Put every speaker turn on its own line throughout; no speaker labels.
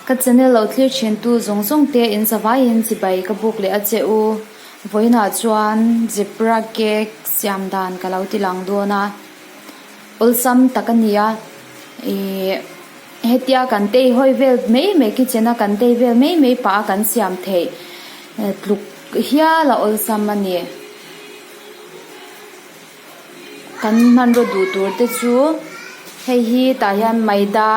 Ka channel lo thlir thin tu zawng zawng te in zavaiin chibai ka buk leh a che u. Vawiinah chuan zebra cake siam dan ka lo ti lang dawn a, awlsam tak a ni a, ihh hetia kan tei hawi vel mai mai kitchen a kan tei vel mai mai pah a kan siam theih tluk hial a awlsam a ni. Kan hmanraw duh tur te chu hei hi tah hian maida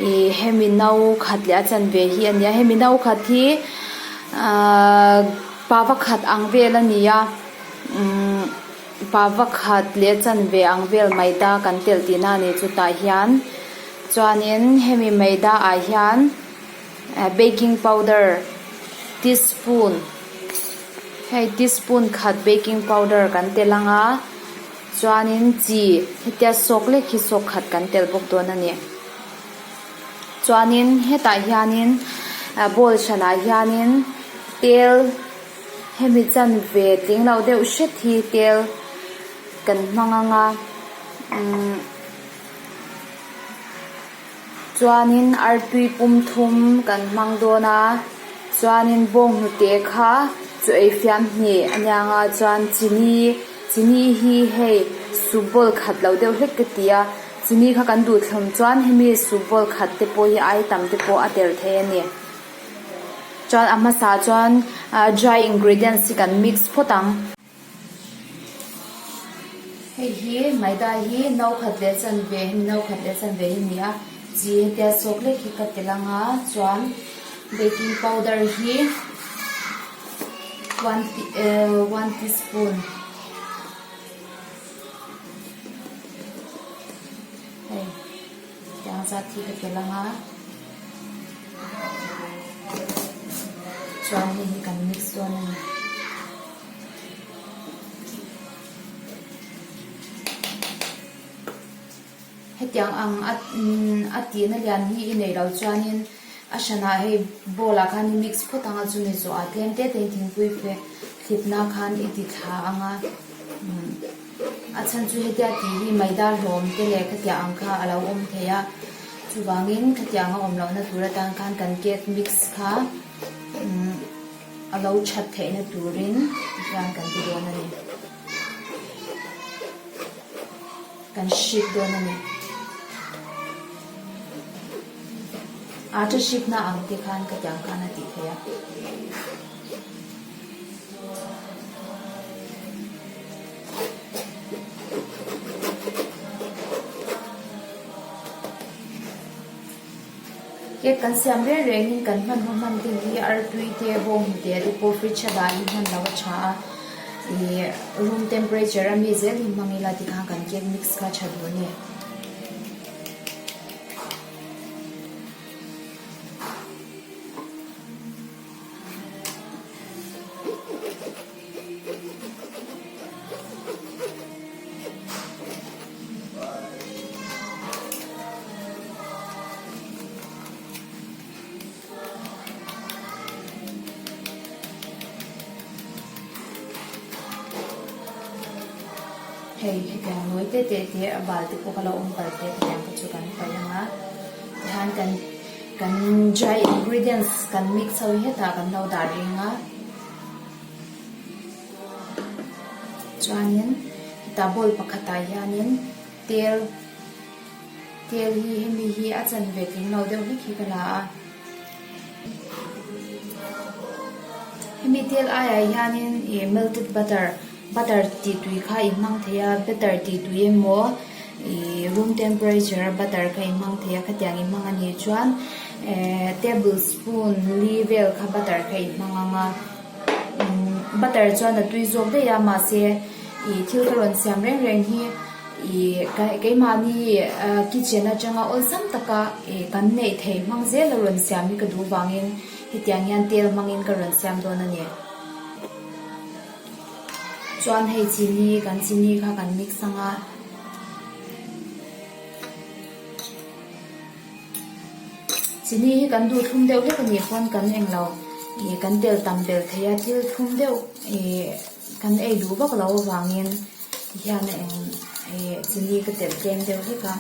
ih hemi no khat leh a chanve hi a ni a hemi no khat hi ahh pava khat ang vel a ni a umm pava khat leh a chanve ang vel maida kan telh tihna a ni chutah hian chuanin hemi maida ah hian baking powder teaspoon hei teaspoon khat baking powder kan telh ang a chuanin chi hetia sawk lek hi sawk khat kan telh bawk dawn a ni chuanin hetah hianin ah bowl hranah hianin tel hemi chanve tling lo deuh hret hi tel kan hmang ang a umm. Chuanin artui pum thum kan hmang dawn a, chuanin bawng hnute kha chu ei fiam hnih a nia nga chuan chini chini hi hei soup bowl khat lo deuh hlek ka ti a, chini kha kan duh thlawm chuan hemi soup bowl khat te pawh hi ai tam te pawh a tel thei a ni. Chuan a hmasa chuan dry ingredients hi kan mix phawt ang. Hei hi maida hi no khat leh chanve hemi no khat leh chanve hi a ni a chi hetia sawk lek hi ka tel ang a chuan baking powder hi one eh one teaspoon hei tiang zat hi ka tel ang a chuan hei hi kan mix dawn a ni. Hetiang ang a a tihna lian hi i neih loh chuanin a hranah hei bowl ah khan i mix phawt ang a chumi zawhah tlem te te in thingpui fe thlipna khan i ti thla ang a a chhan chu hetia tih hi maida hlawm te leh khatiang ang kha a lo awm thei a chuvangin khatiang a awm lohna tur atan khan kan cake mix kha A lo that theihna turin hian kan ti dawn a ni. Kan hrik dawn a ni. Atta hrikna ang te khan ka tiang khan a tih theih a. Cake kan siam reng rengin kan hmanhmawh hman te hi artui te bawnghnute te pawh fridge a dah hi hman loh a tha a ih room temperature a mi zel hi hmang ila tikhan kan cake mix kha tha duh a ni. Hei hetiang nawi te te te a bal te pawh kha lo awm palh te hetiang te chu kan paih ang a tihian kan kan dry ingredients kan mix ho hi hetah kan lo dah reng a. Chuanin hetah bowl pakhatah hianin tel tel hi hemi hi a chanve tling lo deuh hlek hi ka la a hemi tel aiah hianin ih melted butter butter tih tui kha i hmang thei a butter tih tui emaw ih room temperature a butter kha i hmang thei a khatiang i hmang anih chuan eh tablespoon li vel kha butter kha i hmang ang a. Butter chuan a tui zawk daih a mahse ih thil ka rawn siam reng reng hi ih keimahni kitchen atanga awlsam taka ih kan neih theih hmang zel a rawn siam hi ka duh vangin hetiang hian tel hmangin ka rawn siam dawn a ni. Chuan hei chini kan chini kha kan mix ang a. Chini hi kan duh thlum deuh hlek a nih pawn kan eng lo ih kan tel tam belh thei a thil thlum deuh ih kan ei duh vak lo avangin tihian a eng ih chini ka telh tlem deuh hlek a.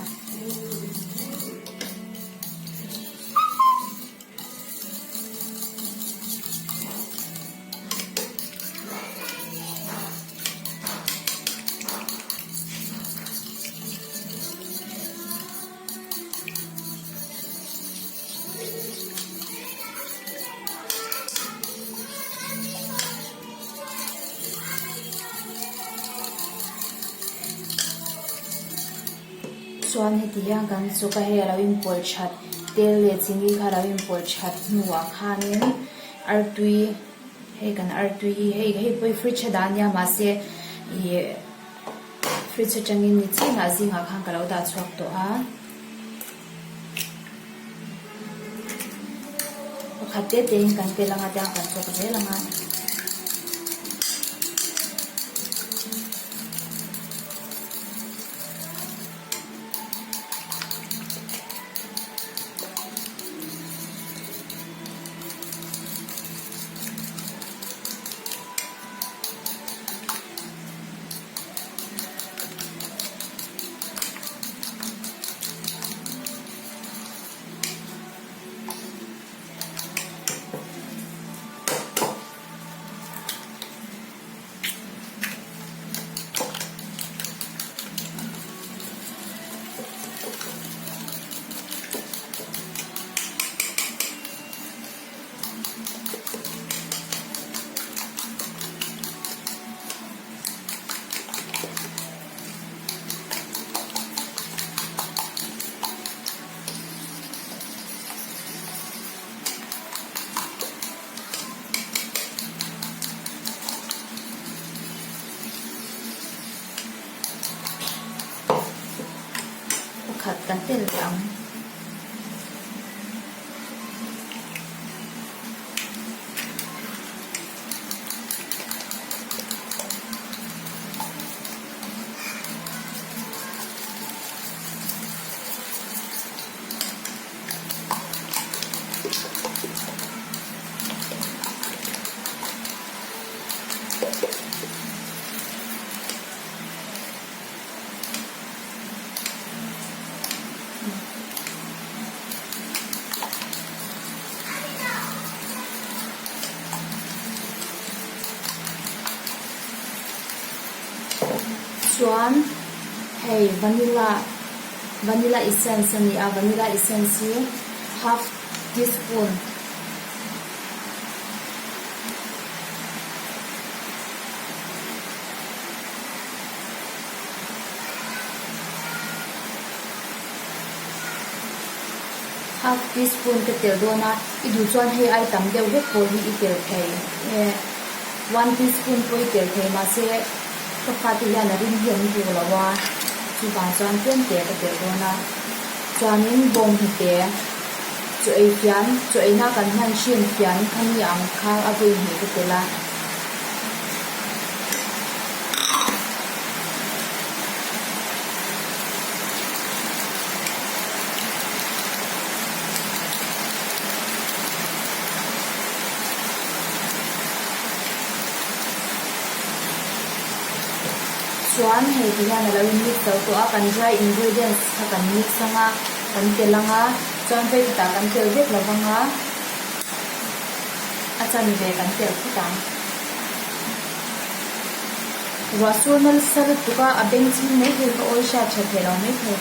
Chuan heti hian kan chuk a hei a lo inpawlh that tel leh chini kha a lo inpawlh that hnuah khanin artui hei kan artui hi hei hei pawh hi fridge a dah ania mahse ih fridge atangin ni chinah zingah khan ka lo dah chhuak tawh a. Pakhat te te in kan tel anga tiang kan chawk zel anga. Pakhat kan tel leh ang. Chuan hei vanilla vanilla essence a ni a vanilla essence hi half teaspoon Half teaspoon ka tel dawn a, i duh chuan hei ai tam deuh vek pawh hi i tel thei e. One teaspoon pawh i tel thei mahse ka fate hian a rim hi an duh lo a, chuvang chuan tlem te ka tel dawn a. Chuanin bawnghnute chaw ei fian, chaw eina kan hman hrin fian khami ang kha a vawi hnih ka tel a. Chuan hei ti hian a lo in mix zo tawh a, kan dry ingredients kha kan mix ang a, kan telh ang a, chuan vei khatah kan telh vek lo vang a, a chanve kan telh phawt ang. Ruah sur nasa lutuk a, a beng chhing mai thei ka awi hriat tha thei lo mai thei.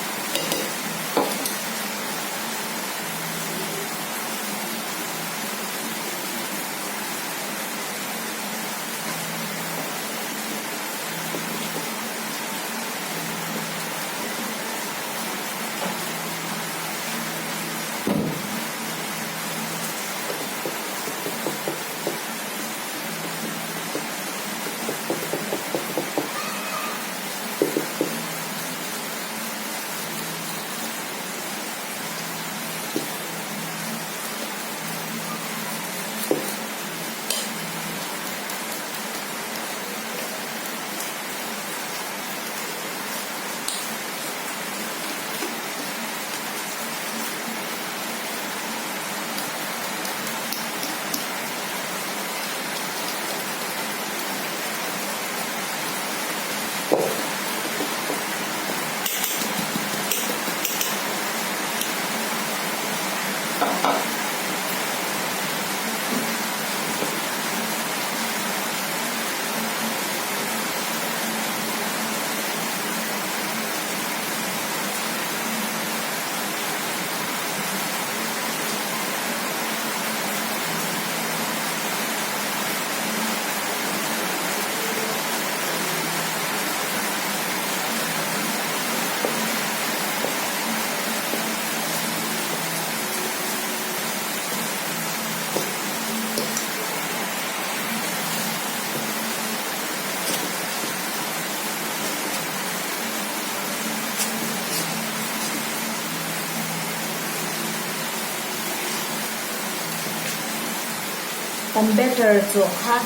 Kan batter chawh kha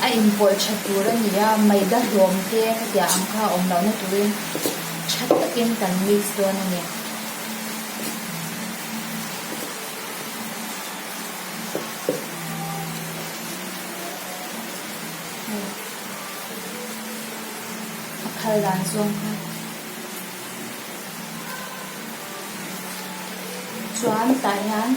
a inpawlh tha tur a ni a, maida hlawm te khatiang ang kha a awm lohna turin tha takin kan mix dawn a ni. A phal dan zawng kha. Chuan tah hian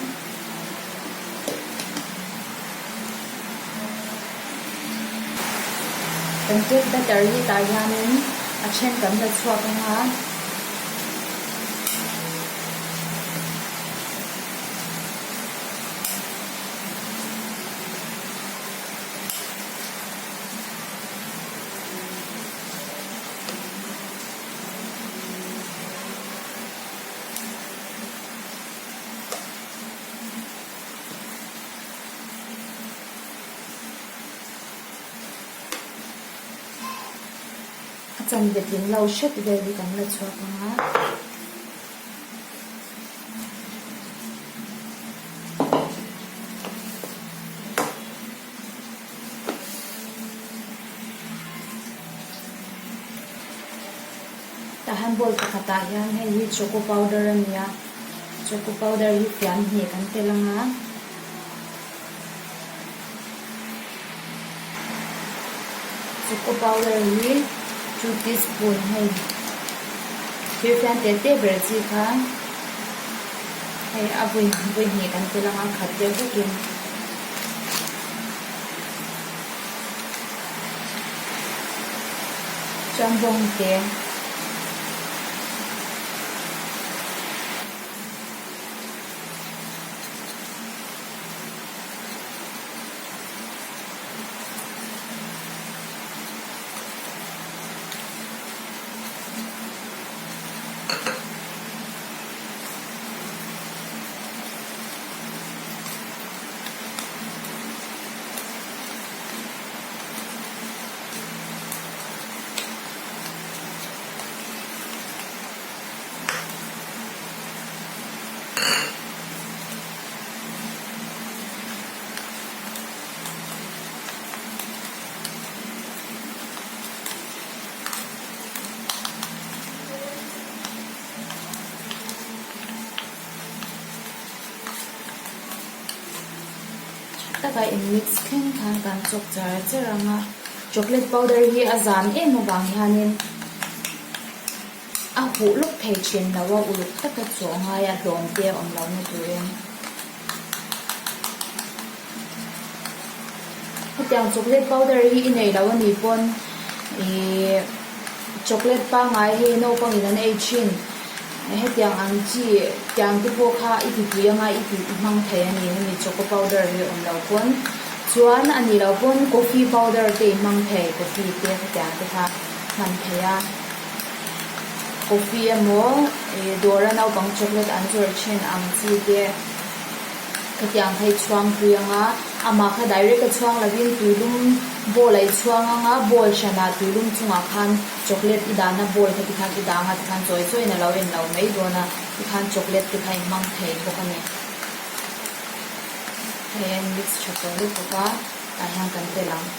kan cake batter hi tah hianin a then kan la chhuak ang a. A chanve tling lo hret vel hi kan la chhuak ang a. Tah hian bowl pakhatah hian hei hi choco powder a ni a choco powder hi fian hnih kan tel ang a. Choco powder hi two teaspoon hei thir fian te te ber chi kha hei a vawi vawi hnih kan tel ang a khat deuh vekin. Chuan bawng te. Tha taka in mix thleng khan kan chawk char char ang a, chocolate powder hi a zam em avang hianin a huh lawk thei thin lo a, uluk taka chawh ngai a hlawm te a awm lo na turin. Hetiang chocolate powder hi i nei lo a nih pawn ihh chocolate pangngai hi naupangin an ei thin hetiang ang chi tiang te pawh kha i ti tui anga i ti hmang thei a ni hemi choco powder hi awm lo pawn chuan a nih loh pawn coffee powder te i hmang thei coffee te hetiang te kha hman thei a coffee emaw ih dawra naupang chocolate an zawrh thin ang chi te. Khatiang kha i chhuang pui ang a, amah kha direct a chhuang lovin tuilum bowl ah i chhuang ang a, bowl hranah tuilum chungah khan chocolate i dahna bowl kha tikhan i dah ang a, tikhan chawi chawiin a lo en lo mai dawn a, tikhan chocolate te kha i hmang thei bawk a ni. Hei a in mix tha tawh lutuk a, tah hian kan tel ang.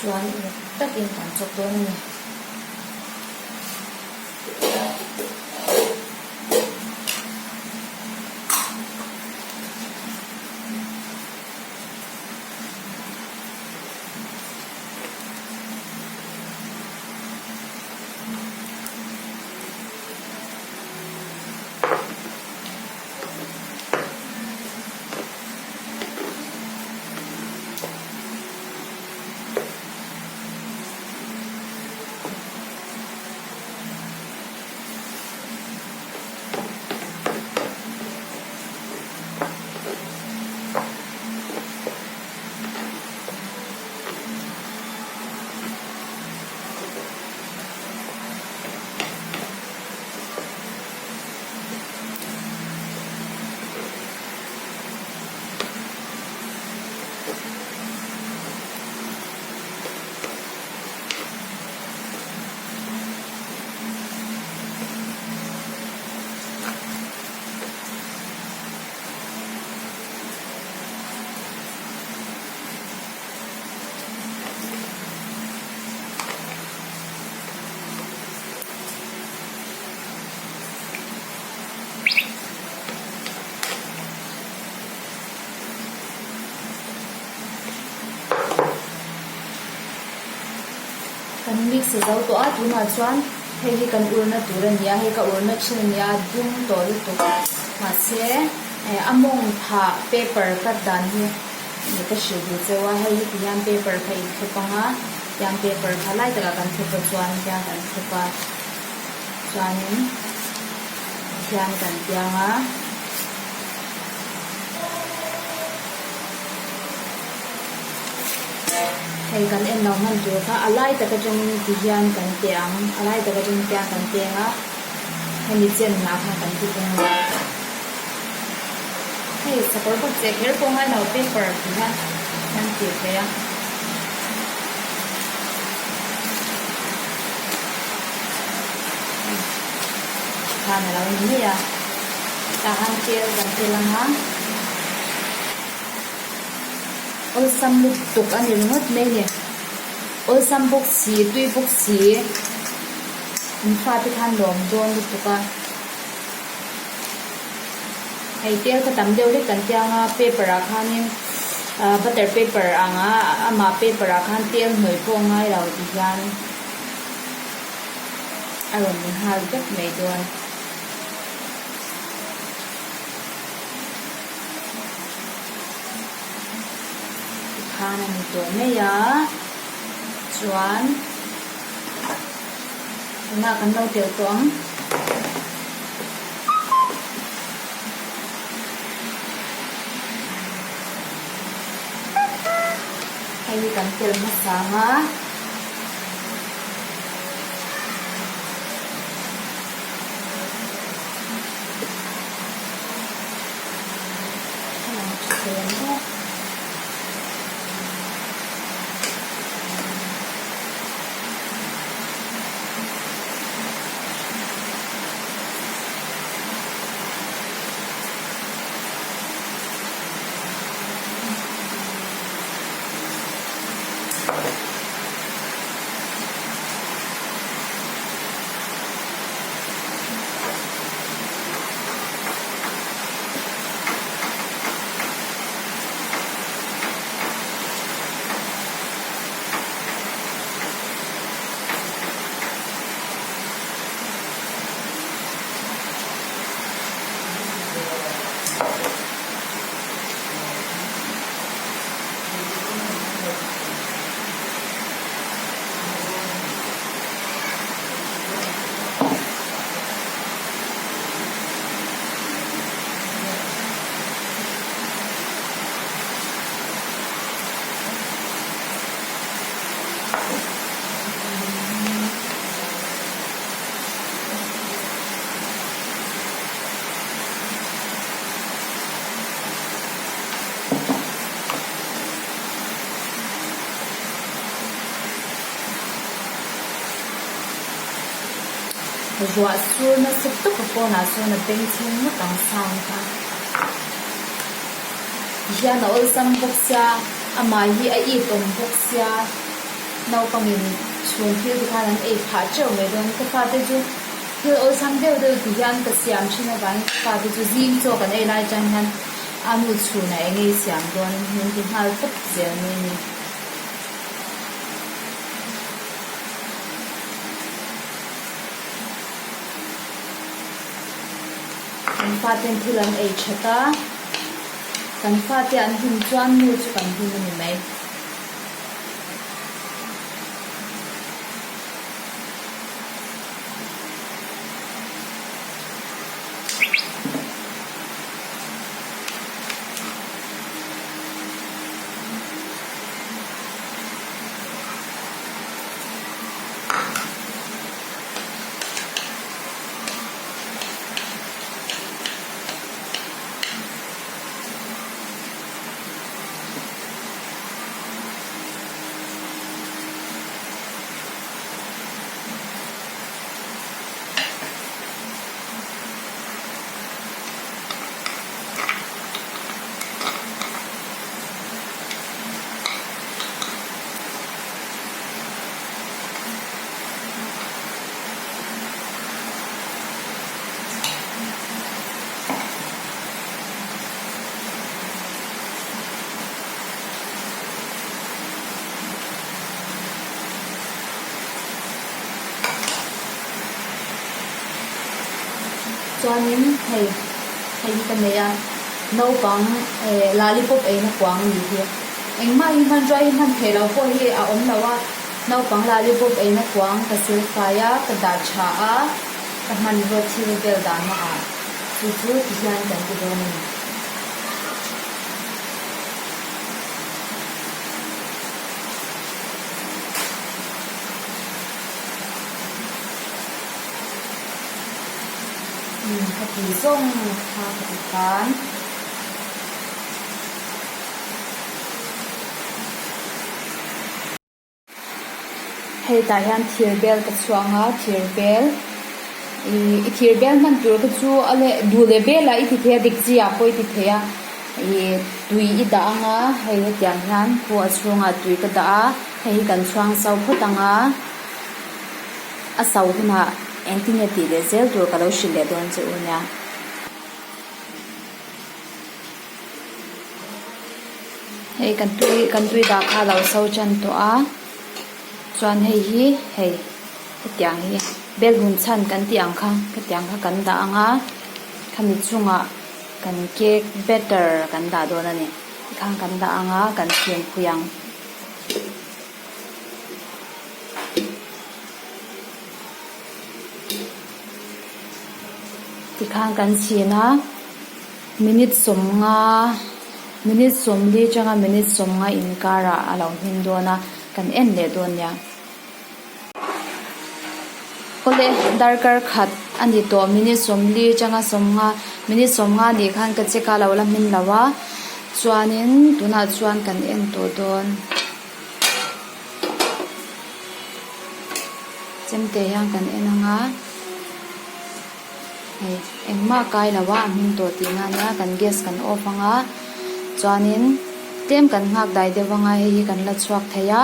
Chuan uluk takin kan chawk dawn a ni. sa zo tawh a tunah chuan hei hi kan urna tur a ni a hei ka urna thin a ni a dum tawh lutuk mahse eh a mawng phah paper cut dan hi ka hrilh duh cheu a hei hi ti hian paper kha in thlep ang a tiang paper kha lai takah kan thlep a chuan tiang kan thlep a chuanin hian kan tiang a. Hei kan en lo hman tur kha a lai tak atangin ti hian kan teh ang a lai tak atangin tiang kan teng a hemi chenna kha kan ti bawk a hei sakawr bawk che kher pawh ngai lo paper ti hian kan tih theih a. Khan a lo ni mai a tah khan tel kan tel ang a. Awlsam lutuk a ni ringawt mai a ni. Awlsam bawk si, tui bawk si, in fate khan lawm dawn lutuk a. Hei tel kha tam deuh hlek kan tia anga paper ah khanin ah butter paper ang a amah paper ah khan tel hnawih pawh a ngai lo ti hian a rawn ni nghal vek mai dawn. Tikhan a ni tawh mai a chuan tunah kan lo telh tawh ang. Hei hi kan telh hmasa ang a. Ruah sur nasa tawp a pawnah sawn a bengchheng ngawt ang sound kha tihian a awlsam bawk sia amah hi a it awm bawk sia naupangin chhung thil te khan an ei phah teuh mai dawn ka fate chu thil awlsam deuh deuh ti hian ka siam thin avangin ka fate chu zing chaw kan ei lai atang hian a nu chhunah eng nge i siam dawn min ti nghal tawp zel mai a ni. Kan faten thil an ei that a, kan fate an hlim chuan nu chu kan hlim a ni mai. Chuanin hei hei hi ka nei a, naupang eh lollipop eina kuang a nih hi. Engmah hi hmanrua hi hman theih loh pawh hi a awm lo a, naupang lollipop eina kuang ka sil fai a, ka dah tha a, ka hmanraw thil vel dahna ah chu chu ti hian kan ti dawn a ni. Umm ka ti zawng kha ka ti khan. Hei tah hian thir bel ka chhuang a thir bel ih i thir bel hman tur kha chu a leh duh leh belah i ti thei a dik chi ah pawh i ti thei a ih tui i dah ang a hei hetiang hian khu a chhungah tui ka dah a hei hi kan chhuang so phawt ang a. A so hunah engtin nge tih leh zel tur ka lo hrilh leh dawn che u nia. Hei kan tui kan tui dah kha a lo so tan tawh a chuan hei hi hei hetiang hi bel hun chhan kan tih ang kha hetiang kha kan dah ang a khami chungah kan cake batter kan dah dawn a ni tikhan kan dah ang a kan chhim phui ang. Tikhan kan chhin a minute sawmnga minute sawmli atanga minute sawmnga inkarah a lo hmin dawn a kan en leh dawn nia. Awle darkar khat a ni tawh minute sawmli atanga sawmnga minute sawmnga nih khan ka check a lo la hmin lo a chuanin tunah chuan kan en tawh dawn. Chemte hian kan en ang a hei engmah kai lo a a hming tawh tihna ania kan gas kan off ang a chuanin tlem kan nghak dai deuh ang a hei hi kan la chhuak thei a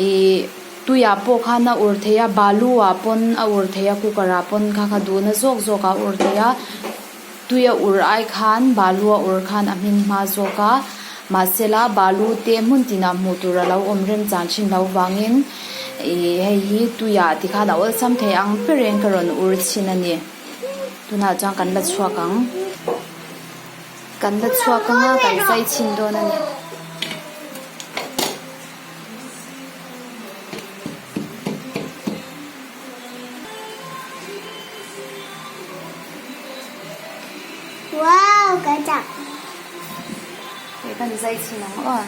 ihh tuiah pawh khan a ur thei a balu ah pawn a ur thei a cooker ah pawn kha kha duhna zawk zawk ah a ur thei a. Tui a ur ai khan balu a ur khan a hmin hma zawk a, mahsela balu te hmun tinah hmuh tur a lo awm remchang thin lo vangin ih hei hi tuiah tikhan a awlsam thei ang ber in ka rawn ur chhin a ni. Tunah chuan kan la chhuak ang. Kan la chhuak ang a, kan zai chhin dawn a ni.
Wow ka chak.
Hei kan zai chhin ang aw.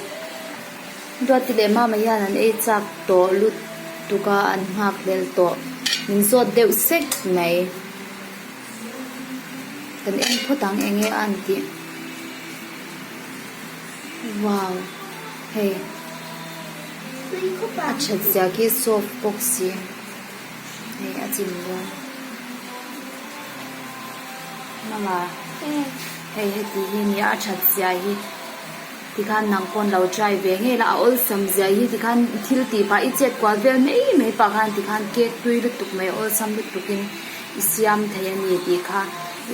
Duati leh mama hian an ei chak tawh lutuk a an nghak hlel tawh. Min zawt deuh sek mai. Kan en phawt ang eng nge a an tih. Wow hei a that zia khi soft bawk si hei a chim dawn mama hei heti hi nia a that zia hi tikhan nang pawn lo try ve ngei la a awlsam zia hi tikhan thil tih pah i chet kual vel mai mai pah khan tikhan cake tui lutuk mai awlsam lutuk in i siam thei a ni tih kha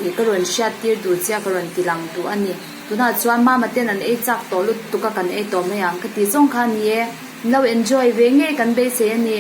ih ka rawn hriat tir duh che a ka rawn ti lang duh a ni. Tunah chuan mama ten an ei chak tawh lutuk a kan ei tawh mai ang ka ti zawng kha a ni e. Min lo enjoy ve ngei kan beisei a ni.